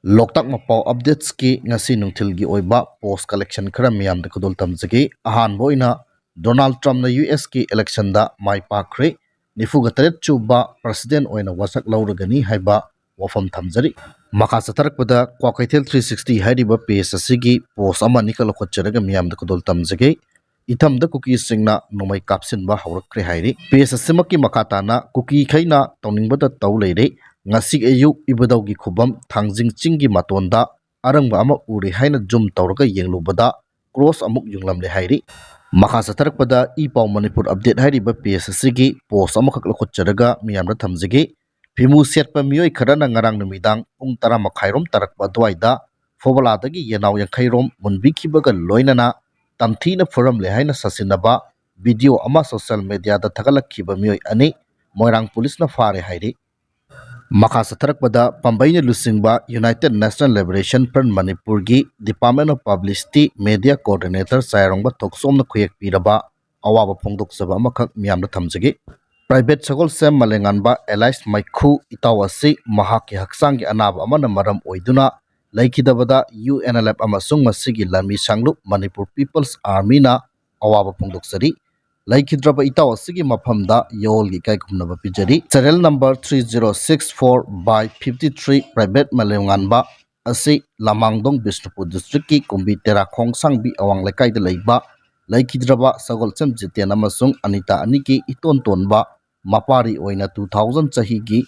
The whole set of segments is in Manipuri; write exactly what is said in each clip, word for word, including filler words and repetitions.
ꯂꯣꯛꯇꯥꯛ ꯃꯄꯥꯎ ꯑꯞꯗꯦꯠꯁꯀꯤ ꯉꯁꯤ ꯅꯨꯡꯊꯤꯜꯒꯤ ꯑꯣꯏꯕ ꯄꯣꯁ ꯀꯂꯦꯛꯁꯟ ꯈꯔ ꯃꯤꯌꯥꯝꯗ ꯈꯨꯗꯣꯜ ꯇꯝꯖꯒꯦ꯫ ꯑꯍꯥꯟꯕ ꯑꯣꯏꯅ, ꯗꯣꯅꯥꯜꯗ ꯇ꯭ꯔꯝꯞꯅ ꯌꯨ ꯑꯦꯁꯀꯤ ꯏꯂꯦꯛꯁꯟꯗ ꯃꯥꯏ ꯄꯥꯛꯈ꯭ꯔꯦ꯫ ꯅꯤꯐꯨꯒ ꯇꯔꯦꯠ ꯁꯨꯕ ꯄ꯭ꯔꯁꯤꯗꯦꯟ ꯑꯣꯏꯅ ꯋꯥꯁꯛ ꯂꯧꯔꯒꯅꯤ ꯍꯥꯏꯕ ꯋꯥꯐꯝ ꯊꯝꯖꯔꯤ꯫ ꯃꯈꯥ ꯆꯠꯊꯔꯛꯄꯗ ꯀ꯭ꯋꯥꯀꯩꯊꯦꯜ ꯊ꯭ꯔꯤ ꯁꯤꯛꯁꯇꯤ ꯍꯥꯏꯔꯤꯕ ꯄꯦꯖ ꯑꯁꯤꯒꯤ ꯄꯣꯁ ꯑꯃ ꯑꯅꯤꯈꯛ ꯂꯧꯈꯠꯆꯔꯒ ꯃꯤꯌꯥꯝꯗ ꯈꯨꯗꯣꯜ ꯇꯝꯖꯒꯦ꯫ ꯏꯊꯝꯗ ꯀꯨꯀꯤꯁꯤꯡꯅ ꯅꯣꯡꯃꯩ ꯀꯥꯞꯁꯤꯟꯕ ꯍꯧꯔꯛꯈ꯭ꯔꯦ ꯍꯥꯏꯔꯤ꯫ ꯄꯦꯖ ꯑꯁꯤꯃꯛꯀꯤ ꯃꯈꯥ ꯇꯥꯅ ꯀꯨꯀꯤꯈꯩꯅ ꯇꯧꯅꯤꯡꯕꯗ ꯇꯧ ꯂꯩꯔꯦ꯫ ꯉꯁꯤ ꯑꯌꯨꯛ ꯏꯕꯨꯙꯧꯒꯤ ꯈꯨꯕꯝ ꯊꯥꯡꯖꯤꯡ ꯆꯤꯡꯒꯤ ꯃꯇꯣꯟꯗ ꯑꯔꯪꯕ ꯑꯃ ꯎꯔꯦ ꯍꯥꯏꯅ ꯖꯨꯝ ꯇꯧꯔꯒ ꯌꯦꯡꯂꯨꯕꯗ ꯀ꯭ꯔꯣꯁ ꯑꯃꯨꯛ ꯌꯨꯡꯂꯝꯂꯦ ꯍꯥꯏꯔꯤ꯫ ꯃꯈꯥ ꯆꯠꯊꯔꯛꯄꯗ ꯏ ꯄꯥꯎ ꯃꯅꯤꯄꯨꯔ ꯑꯞꯗꯦꯠ ꯍꯥꯏꯔꯤꯕ ꯄꯦꯖ ꯑꯁꯤꯒꯤ ꯄꯣꯁ ꯑꯃꯈꯛ ꯂꯧꯈꯠꯆꯔꯒ ꯃꯤꯌꯥꯝꯗ ꯊꯝꯖꯒꯦ꯫ ꯐꯤꯃꯨ ꯁꯦꯠꯄ ꯃꯤꯑꯣꯏ ꯈꯔꯅ ꯉꯔꯥꯡ ꯅꯨꯃꯤꯗꯥꯡ ꯄꯨꯡ ꯇꯔꯥ ꯃꯈꯥꯏꯔꯣꯝ ꯇꯥꯔꯛꯄ ꯑꯗꯨꯋꯥꯏꯗ ꯐꯣꯕꯂꯥꯗꯒꯤ ꯌꯦꯅꯥꯎ ꯌꯥꯡꯈꯩꯔꯣꯝ ꯃꯨꯟꯕꯤꯈꯤꯕꯒ ꯂꯣꯏꯅꯅ ꯇꯝꯊꯤꯅ ꯐꯨꯔꯝꯂꯦ ꯍꯥꯏꯅ ꯁꯥꯁꯤꯟꯅꯕ ꯚꯤꯗꯤꯑꯣ ꯑꯃ ꯁꯣꯁꯤꯌꯦꯜ ꯃꯦꯗꯤꯌꯥꯗ ꯊꯥꯒꯠꯂꯛꯈꯤꯕ ꯃꯤꯑꯣꯏ ꯑꯅꯤ ꯃꯣꯏꯔꯥꯡ ꯄꯨꯂꯤꯁꯅ ꯐꯥꯔꯦ ꯍꯥꯏꯔꯤ꯫ ꯃꯈꯥ ꯆꯠꯊꯔꯛꯄꯗ ꯄꯥꯝꯕꯩꯅ ꯂꯨꯆꯤꯡꯕ ꯌꯨꯅꯥꯏꯇꯦꯗ ꯅꯦꯁꯅꯦꯜ ꯂꯤꯕꯔꯦꯁꯟ ꯐ꯭ꯔꯟꯠ ꯃꯅꯤꯄꯨꯔꯒꯤ department of publicity media coordinator ꯆꯥꯏꯔꯣꯡꯕ ꯊꯣꯛꯆꯣꯝꯅ ꯈꯨꯌꯦꯛ ꯄꯤꯔꯕ ꯑꯋꯥꯕ ꯐꯣꯡꯗꯣꯛꯆꯕ ꯑꯃꯈꯛ ꯃꯤꯌꯥꯝꯗ ꯊꯝꯖꯒꯦ꯫ ꯄ꯭ꯔꯥꯏꯚꯦꯠ ꯁꯒꯣꯜꯁꯦꯝ ꯃꯂꯦꯉꯥꯟꯕ ꯑꯦꯂꯥꯏꯁ ꯃꯩꯈꯨ ꯏꯇꯥꯎ ꯑꯁꯤ ꯃꯍꯥꯛꯀꯤ ꯍꯛꯆꯥꯡꯒꯤ ꯑꯅꯥꯕ ꯑꯃꯅ ꯃꯔꯝ ꯑꯣꯏꯗꯨꯅ ꯂꯩꯈꯤꯗꯕꯗ ꯌꯨ ꯑꯦꯟ ꯑꯦꯜ ꯑꯦꯐ ꯑꯃꯁꯨꯡ ꯃꯁꯤꯒꯤ ꯂꯥꯟꯃꯤ ꯁꯥꯡꯂꯨꯞ ꯃꯅꯤꯄꯨꯔ ꯄꯤꯄꯜꯁ ꯑꯥꯔꯃꯤꯅ ꯑꯋꯥꯕ ꯐꯣꯡꯗꯣꯛꯆꯔꯤ꯫ ꯂꯩꯈꯤꯗ꯭ꯔꯕ ꯏꯇꯥꯎ ꯑꯁꯤꯒꯤ ꯃꯐꯝꯗ ꯌꯥꯑꯣꯜꯒꯤ ꯏꯀꯥꯏ ꯈꯨꯝꯅꯕ ꯄꯤꯖꯔꯤ꯫ Serial number three zero six four by fifty three private ꯃꯂꯦꯝꯉꯥꯟꯕ ꯑꯁꯤ ꯂꯃꯥꯡꯗꯣꯡ ꯕꯤꯁꯅꯨꯄꯨꯔ ꯗꯤꯁꯇ꯭ꯔꯤꯛꯀꯤ ꯀꯨꯝꯕꯤ ꯇꯦꯔꯥ ꯈꯣꯡꯁꯥꯡꯕꯤ ꯑꯋꯥꯡ ꯂꯩꯀꯥꯏꯗ ꯂꯩꯕ ꯂꯩꯈꯤꯗ꯭ꯔꯕ ꯁꯒꯣꯜꯁꯦꯝ ꯖꯤꯇꯦꯟ ꯑꯃꯁꯨꯡ ꯑꯅꯤꯇꯥ ꯑꯅꯤꯒꯤ ꯏꯇꯣꯟ ꯇꯣꯟꯕ ꯃꯄꯥꯔꯤ ꯑꯣꯏꯅ two thousand ꯆꯍꯤꯒꯤ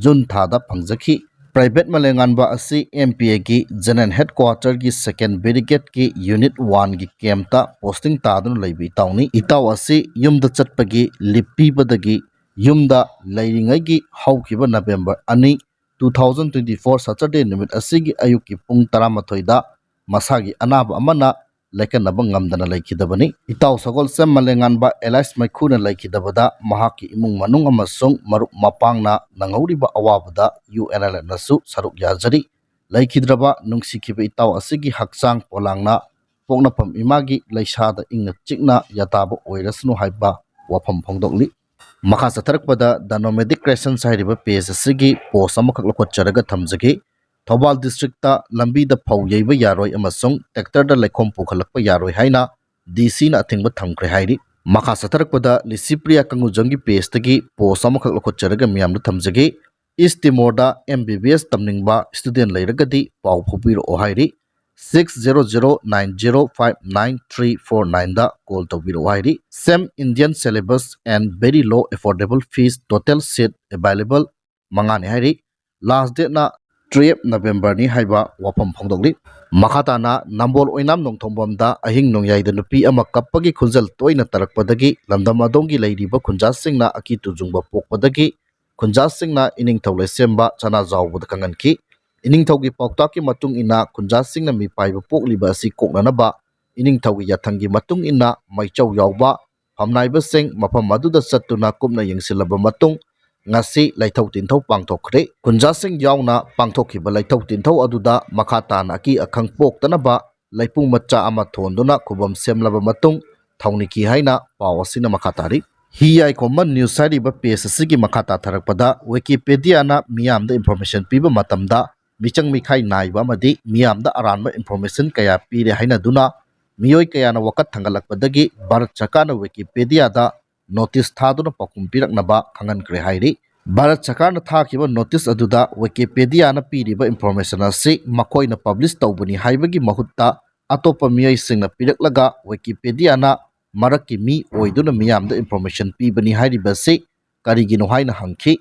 ꯖꯨꯟ ꯊꯥꯗ ꯐꯪꯖꯈꯤ꯫ ꯄ꯭ꯔꯥꯏꯚꯦꯠ ꯃꯂꯦꯉꯥꯟꯕ ꯑꯁꯤ ꯑꯦꯝ ꯄꯤ ꯑꯦꯒꯤ ꯖꯦꯅꯔꯦꯜ ꯍꯦꯗꯀ꯭ꯋꯥꯇꯔꯒꯤ ꯁꯦꯀꯦꯟ ꯕꯦꯔꯤꯒꯦꯗꯀꯤ ꯌꯨꯅꯤꯠ ꯋꯥꯟꯒꯤ ꯀꯦꯝꯞꯇ ꯄꯣꯁꯇꯤꯡ ꯇꯥꯗꯨꯅ ꯂꯩꯕ ꯏꯇꯥꯎꯅꯤ꯫ ꯏꯇꯥꯎ ꯑꯁꯤ ꯌꯨꯝꯗ ꯆꯠꯄꯒꯤ ꯂꯤꯞ ꯄꯤꯕꯗꯒꯤ ꯌꯨꯝꯗ ꯂꯩꯔꯤꯉꯩꯒꯤ ꯍꯧꯈꯤꯕ ꯅꯕꯦꯝꯕꯔ ꯑꯅꯤ, two thousand twenty four Saturday ꯅꯨꯃꯤꯠ ꯑꯁꯤꯒꯤ ꯑꯌꯨꯛꯀꯤ ꯄꯨꯡ ꯇꯔꯥꯃꯥꯊꯣꯏꯗ ꯃꯁꯥꯒꯤ ꯑꯅꯥꯕ ꯑꯃꯅ ꯂꯥꯏꯀꯠꯅꯕ ꯉꯝꯗꯅ ꯂꯩꯈꯤꯗꯕꯅꯤ꯫ ꯏꯇꯥꯎ ꯁꯒꯣꯜꯁꯦꯝ ꯃꯂꯦꯉꯥꯟꯕ ꯑꯦꯂꯥꯏꯁ ꯃꯩꯈꯨꯅ ꯂꯩꯈꯤꯗꯕꯗ ꯃꯍꯥꯛꯀꯤ ꯏꯃꯨꯡ ꯃꯅꯨꯡ ꯑꯃꯁꯨꯡ ꯃꯔꯨꯞ ꯃꯄꯥꯡꯅ ꯅꯪꯍꯧꯔꯤꯕ ꯑꯋꯥꯕꯗ ꯌꯨ ꯑꯦꯟ ꯑꯦꯜ ꯑꯦꯐꯅꯁꯨ ꯁꯔꯨꯛ ꯌꯥꯖꯔꯤ꯫ ꯂꯩꯈꯤꯗ꯭ꯔꯕ ꯅꯨꯡꯁꯤꯈꯤꯕ ꯏꯇꯥꯎ ꯑꯁꯤꯒꯤ ꯍꯛꯆꯥꯡ ꯄꯣꯂꯥꯡꯅ ꯄꯣꯛꯅꯐꯝ ꯏꯃꯥꯒꯤ ꯂꯩꯁꯥꯗ ꯏꯪꯅ ꯆꯤꯛꯅ ꯌꯥꯇꯥꯕ ꯑꯣꯏꯔꯁꯅꯨ ꯍꯥꯏꯕ ꯋꯥꯐꯝ ꯐꯣꯡꯗꯣꯛꯂꯤ꯫ ꯃꯈꯥ ꯆꯠꯊꯔꯛꯄꯗ ꯗ ꯅꯣꯃꯦꯗꯤꯛ ꯀ꯭ꯔꯦꯁꯟꯁ ꯍꯥꯏꯔꯤꯕ ꯄꯦꯖ ꯑꯁꯤꯒꯤ ꯄꯣꯁ ꯑꯃꯈꯛ ꯂꯧꯈꯠꯆꯔꯒ ꯊꯝꯖꯒꯦ꯫ ꯊꯧꯕꯥꯜ ꯗꯤꯁꯇ꯭ꯔꯤꯛꯇ ꯂꯝꯕꯤꯗ ꯐꯧ ꯌꯩꯕ ꯌꯥꯔꯣꯏ ꯑꯃꯁꯨꯡ ꯇ꯭ꯔꯦꯛꯇꯔꯗ ꯂꯩꯈꯣꯝ ꯄꯨꯈꯠꯂꯛꯄ ꯌꯥꯔꯣꯏ ꯍꯥꯏꯅ ꯗꯤ ꯁꯤꯅ ꯑꯊꯤꯡꯕ ꯊꯝꯈ꯭ꯔꯦ ꯍꯥꯏꯔꯤ꯫ ꯃꯈꯥ ꯆꯠꯊꯔꯛꯄꯗ ꯂꯤꯁꯤꯄ꯭ꯔꯤꯌꯥ ꯀꯪꯒꯨꯖꯝꯒꯤ ꯄꯦꯖꯇꯒꯤ ꯄꯣꯁ ꯑꯃꯈꯛ ꯂꯧꯈꯠꯆꯔꯒ ꯃꯤꯌꯥꯝꯗ ꯊꯝꯖꯒꯦ꯫ ꯏꯁ ꯇꯤꯃꯣꯔꯗ ꯑꯦꯝ ꯕꯤ ꯕꯤ ꯑꯦꯁ ꯇꯝꯅꯤꯡꯕ ꯁ꯭ꯇꯨꯗꯦꯟ ꯂꯩꯔꯒꯗꯤ ꯄꯥꯎ ꯐꯥꯎꯕꯤꯔꯛꯑꯣ ꯍꯥꯏꯔꯤ꯫ Six zero zero nine zero five nine three four ꯅꯥꯏꯟꯗ ꯀꯣꯜ ꯇꯧꯕꯤꯔꯛꯑꯣ ꯍꯥꯏꯔꯤ꯫ Same Indian syllabus and very low affordable fees, total seat available ꯃꯉꯥꯅꯤ ꯍꯥꯏꯔꯤ꯫ ꯂꯥꯁ ꯗꯦꯠꯅ ꯇꯨꯌꯦꯜꯐ ꯅꯕꯦꯝꯕꯔꯅꯤ ꯍꯥꯏꯕ ꯋꯥꯐꯝ ꯐꯣꯡꯗꯣꯛꯂꯤ꯫ ꯃꯈꯥ ꯇꯥꯅ ꯅꯝꯕꯣꯜ ꯑꯣꯏꯅꯥꯝ ꯅꯣꯡꯊꯣꯡꯕꯝꯗ ꯑꯍꯤꯡ ꯅꯣꯡꯌꯥꯏꯗ ꯅꯨꯄꯤ ꯑꯃ ꯀꯞꯄꯒꯤ ꯈꯣꯟꯖꯦꯜ ꯇꯣꯏꯅ ꯇꯥꯔꯛꯄꯗꯒꯤ ꯂꯝꯗꯝ ꯑꯗꯣꯝꯒꯤ ꯂꯩꯔꯤꯕ ꯈꯨꯟꯖꯥꯁꯤꯡꯅ ꯑꯀꯤ ꯇꯨꯖꯨꯡꯕ ꯄꯣꯛꯄꯗꯒꯤ ꯈꯨꯟꯖꯥꯁꯤꯡꯅ ꯏꯅꯤꯡꯊꯧ ꯂꯩꯁꯦꯝꯕ ꯆꯅꯥꯖꯥꯎꯕꯗ ꯈꯪꯍꯟꯈꯤ꯫ ꯏꯅꯤꯡꯊꯧꯒꯤ ꯄꯥꯎꯇꯥꯛꯀꯤ ꯃꯇꯨꯡ ꯏꯟꯅ ꯈꯨꯟꯖꯥꯁꯤꯡꯅ ꯃꯤꯄꯥꯏꯕ ꯄꯣꯛꯂꯤꯕ ꯑꯁꯤ ꯀꯣꯛꯅꯅꯕ ꯏꯅꯤꯡꯊꯧꯒꯤ ꯌꯥꯊꯪꯒꯤ ꯃꯇꯨꯡ ꯏꯟꯅ ꯃꯩꯆꯧ ꯌꯥꯎꯕ ꯐꯝꯅꯥꯏꯕꯁꯤꯡ ꯃꯐꯝ ꯑꯗꯨꯗ ꯆꯠꯇꯨꯅ ꯀꯨꯞꯅ ꯌꯦꯡꯁꯤꯜꯂꯕ ꯃꯇꯨꯡ ꯉꯁꯤ ꯂꯩꯊꯧ ꯇꯤꯟꯊꯧ ꯄꯥꯡꯊꯣꯛꯈ꯭ꯔꯦ꯫ ꯈꯨꯟꯖꯥꯁꯤꯡ ꯌꯥꯎꯅ ꯄꯥꯡꯊꯣꯛꯈꯤꯕ ꯂꯩꯊꯧ ꯇꯤꯟꯊꯧ ꯑꯗꯨꯗ ꯃꯈꯥ ꯇꯥꯅ ꯑꯀꯤ ꯑꯈꯪ ꯄꯣꯛꯇꯅꯕ ꯂꯩꯄꯨꯡ ꯃꯆꯥ ꯑꯃ ꯊꯣꯟꯗꯨꯅ ꯈꯨꯕꯝ ꯁꯦꯝꯂꯕ ꯃꯇꯨꯡ ꯊꯧꯅꯤꯈꯤ ꯍꯥꯏꯅ ꯄꯥꯎ ꯑꯁꯤꯅ ꯃꯈꯥ ꯇꯥꯔꯤ꯫ ꯍꯤ ꯌꯥꯏꯈꯣꯝꯕ ꯅ꯭ꯌꯨꯁ ꯍꯥꯏꯔꯤꯕ ꯄꯦꯖ ꯑꯁꯤꯒꯤ ꯃꯈꯥ ꯇꯥꯊꯔꯛꯄꯗ ꯋꯤꯀꯤꯄꯦꯗꯤꯌꯥꯅ ꯃꯤꯌꯥꯝꯗ ꯏꯟꯐꯣꯔꯃꯦꯁꯟ ꯄꯤꯕ ꯃꯇꯝꯗ ꯃꯤꯆꯪ ꯃꯤꯈꯥꯏ ꯅꯥꯏꯕ ꯑꯃꯗꯤ ꯃꯤꯌꯥꯝꯗ ꯑꯔꯥꯟꯕ ꯏꯟꯐꯣꯔꯃꯦꯁꯟ ꯀꯌꯥ ꯄꯤꯔꯦ ꯍꯥꯏꯅꯗꯨꯅ ꯃꯤꯑꯣꯏ ꯀꯌꯥꯅ ꯋꯥꯀꯠ ꯊꯥꯡꯒꯠꯂꯛꯄꯗꯒꯤ ꯚꯥꯔꯠ ꯁꯔꯀꯥꯔꯅ ꯋꯤꯀꯤꯄꯦꯗꯤꯌꯥꯗ ꯅꯣꯇꯤꯁ ꯊꯥꯗꯨꯅ ꯄꯥꯎꯈꯨꯝ ꯄꯤꯔꯛꯅꯕ ꯈꯪꯍꯟꯈ꯭ꯔꯦ ꯍꯥꯏꯔꯤ꯫ ꯚꯥꯔꯠ ꯁꯔꯀꯥꯔꯅ ꯊꯥꯈꯤꯕ ꯅꯣꯇꯤꯁ ꯑꯗꯨꯗ ꯋꯤꯀꯤꯄꯦꯗꯤꯌꯥꯅ ꯄꯤꯔꯤꯕ ꯏꯟꯐꯣꯔꯃꯦꯁꯟ ꯑꯁꯤ ꯃꯈꯣꯏꯅ ꯄꯕ꯭ꯂꯤꯁ ꯇꯧꯕꯅꯤ ꯍꯥꯏꯕꯒꯤ ꯃꯍꯨꯠꯇ ꯑꯇꯣꯞꯄ ꯃꯤꯑꯣꯏꯁꯤꯡꯅ ꯄꯤꯔꯛꯂꯒ ꯋꯤꯀꯤꯄꯦꯗꯤꯌꯥꯅ ꯃꯔꯛꯀꯤ ꯃꯤ ꯑꯣꯏꯗꯨꯅ ꯃꯤꯌꯥꯝꯗ ꯏꯟꯐꯣꯔꯃꯦꯁꯟ ꯄꯤꯕꯅꯤ ꯍꯥꯏꯔꯤꯕ ꯑꯁꯤ ꯀꯔꯤꯒꯤꯅꯣ ꯍꯥꯏꯅ ꯍꯪꯈꯤ꯫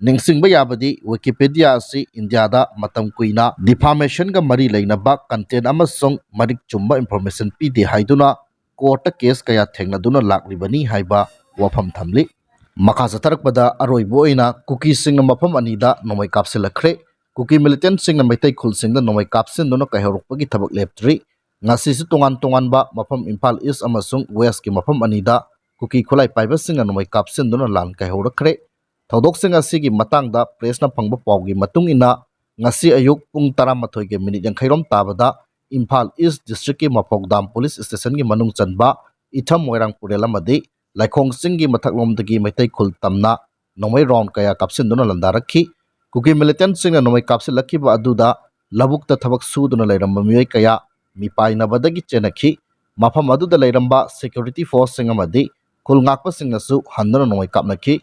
ꯅꯤꯡꯁꯤꯡꯕ ꯌꯥꯕꯗꯤ ꯋꯤꯀꯤꯄꯦꯗꯤꯌꯥ ꯑꯁꯤ ꯏꯟꯗꯤꯌꯥꯗ ꯃꯇꯝ ꯀꯨꯏꯅ ꯗꯤꯐꯥꯃꯦꯁꯟꯒ ꯃꯔꯤ ꯂꯩꯅꯕ ꯀꯟꯇꯦꯟ ꯑꯃꯁꯨꯡ ꯃꯔꯤꯛ ꯆꯨꯝꯕ ꯏꯟꯐꯣꯔꯃꯦꯁꯟ ꯄꯤꯗꯦ ꯍꯥꯏꯗꯨꯅ ꯀꯣꯔꯠꯇ ꯀꯦꯁ ꯀꯌꯥ ꯊꯦꯡꯅꯗꯨꯅ ꯂꯥꯛꯂꯤꯕꯅꯤ ꯍꯥꯏꯕ ꯋꯥꯐꯝ ꯊꯝꯂꯤ꯫ ꯃꯈꯥ ꯆꯠꯊꯔꯛꯄꯗ ꯑꯔꯣꯏꯕ ꯑꯣꯏꯅ ꯀꯨꯀꯤꯁꯤꯡꯅ ꯃꯐꯝ ꯑꯅꯤꯗ ꯅꯣꯡꯃꯩ ꯀꯥꯞꯁꯤꯜꯂꯛꯈ꯭ꯔꯦ꯫ ꯀꯨꯀꯤ ꯃꯤꯂꯤꯇꯦꯟꯁꯤꯡꯅ ꯃꯩꯇꯩ ꯈꯨꯜꯁꯤꯡꯗ ꯅꯣꯡꯃꯩ ꯀꯥꯞꯁꯤꯟꯗꯨꯅ ꯀꯥꯏꯍꯧꯔꯛꯄꯒꯤ ꯊꯕꯛ ꯂꯦꯞꯇ꯭ꯔꯤ꯫ ꯉꯁꯤꯁꯨ ꯇꯣꯉꯥꯟ ꯇꯣꯉꯥꯟꯕ ꯃꯐꯝ ꯏꯝꯐꯥꯜ ꯏꯁ ꯑꯃꯁꯨꯡ ꯋꯦꯁꯀꯤ ꯃꯐꯝ ꯑꯅꯤꯗ ꯀꯨꯀꯤ ꯈꯨꯠꯂꯥꯏ ꯄꯥꯏꯕꯁꯤꯡꯅ ꯅꯣꯡꯃꯩ ꯀꯥꯞꯁꯤꯟꯗꯨꯅ ꯂꯥꯟ ꯀꯥꯏꯍꯧꯔꯛꯈ꯭ꯔꯦ꯫ ꯊꯧꯗꯣꯛꯁꯤꯡ ꯑꯁꯤꯒꯤ ꯃꯇꯥꯡꯗ ꯄ꯭ꯔꯦꯁꯅ ꯐꯪꯕ ꯄꯥꯎꯒꯤ ꯃꯇꯨꯡ ꯏꯟꯅ, ꯉꯁꯤ ꯑꯌꯨꯛ ꯄꯨꯡ ꯇꯔꯥꯃꯥꯊꯣꯏꯒ ꯃꯤꯅꯤꯠ ꯌꯥꯡꯈꯩꯔꯣꯝ ꯇꯥꯕꯗ ꯏꯝꯐꯥꯜ ꯏꯁ ꯗꯤꯁꯇ꯭ꯔꯤꯛꯀꯤ ꯃꯐꯧꯗꯥꯝ ꯄꯨꯂꯤꯁ ꯁ꯭ꯇꯦꯁꯟꯒꯤ ꯃꯅꯨꯡ ꯆꯟꯕ ꯏꯊꯝ ꯃꯣꯏꯔꯥꯡ ꯄꯨꯔꯦꯜ ꯑꯃꯗꯤ ꯂꯩꯈꯣꯡ ꯆꯤꯡꯒꯤ ꯃꯊꯛꯂꯣꯝꯗꯒꯤ ꯃꯩꯇꯩ ꯈꯨꯜ ꯇꯝꯅ ꯅꯣꯡꯃꯩ ꯔꯥꯎꯟ ꯀꯌꯥ ꯀꯥꯞꯁꯤꯟꯗꯨꯅ ꯂꯥꯟꯗꯥꯔꯛꯈꯤ꯫ ꯀꯨꯀꯤ ꯃꯤꯂꯤꯇꯦꯟꯠꯁꯤꯡꯅ ꯅꯣꯡꯃꯩ ꯀꯥꯞꯁꯤꯜꯂꯛꯈꯤꯕ ꯑꯗꯨꯗ ꯂꯧꯕꯨꯛꯇ ꯊꯕꯛ ꯁꯨꯗꯨꯅ ꯂꯩꯔꯝꯕ ꯃꯤꯑꯣꯏ ꯀꯌꯥ ꯃꯤꯄꯥꯏꯅꯕꯗꯒꯤ ꯆꯦꯟꯅꯈꯤ꯫ ꯃꯐꯝ ꯑꯗꯨꯗ ꯂꯩꯔꯝꯕ ꯁꯦꯀ꯭ꯌꯨꯔꯤꯇꯤ ꯐꯣꯔꯁꯁꯤꯡ ꯑꯃꯗꯤ ꯈꯨꯜ ꯉꯥꯛꯄꯁꯤꯡꯅꯁꯨ ꯍꯟꯗꯨꯅ ꯅꯣꯡꯃꯩ ꯀꯥꯞꯅꯈꯤ꯫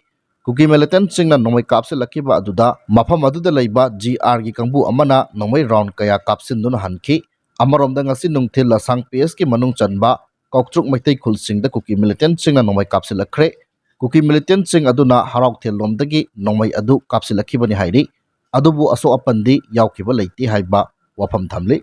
ꯀꯨꯀꯤ ꯃꯤꯂꯤꯇꯦꯟꯠꯁꯤꯡꯅ ꯅꯣꯡꯃꯩ ꯀꯥꯞꯁꯤꯜꯂꯛꯈꯤꯕ ꯑꯗꯨꯗ ꯃꯐꯝ ꯑꯗꯨꯗ ꯂꯩꯕ ꯖꯤ ꯑꯥꯔꯒꯤ ꯀꯥꯡꯕꯨ ꯑꯃꯅ ꯅꯣꯡꯃꯩ ꯔꯥꯎꯟ ꯀꯌꯥ ꯀꯥꯞꯁꯤꯟꯗꯨꯅ ꯍꯟꯈꯤ꯫ ꯑꯃꯔꯣꯝꯗ ꯉꯁꯤ ꯅꯨꯡꯊꯤꯜ ꯂꯁꯥꯡ ꯄꯤ ꯑꯦꯁꯀꯤ ꯃꯅꯨꯡ ꯆꯟꯕ ꯀꯥꯎꯇ꯭ꯔꯨꯛ ꯃꯩꯇꯩ ꯈꯨꯜꯁꯤꯡꯗ ꯀꯨꯀꯤ ꯃꯤꯂꯤꯇꯦꯟꯠꯁꯤꯡꯅ ꯅꯣꯡꯃꯩ ꯀꯥꯞꯁꯤꯜꯂꯛꯈ꯭ꯔꯦ꯫ ꯀꯨꯀꯤ ꯃꯤꯂꯤꯇꯦꯟꯠꯁꯤꯡ ꯑꯗꯨꯅ ꯍꯔꯥꯎꯊꯦꯜꯂꯣꯝꯗꯒꯤ ꯅꯣꯡꯃꯩ ꯑꯗꯨ ꯀꯥꯞꯁꯤꯜꯂꯛꯈꯤꯕꯅꯤ ꯍꯥꯏꯔꯤ꯫ ꯑꯗꯨꯕꯨ ꯑꯁꯣꯛ ꯑꯄꯟꯗꯤ ꯌꯥꯎꯈꯤꯕ ꯂꯩꯇꯦ ꯍꯥꯏꯕ ꯋꯥꯐꯝ ꯊꯝꯂꯤ꯫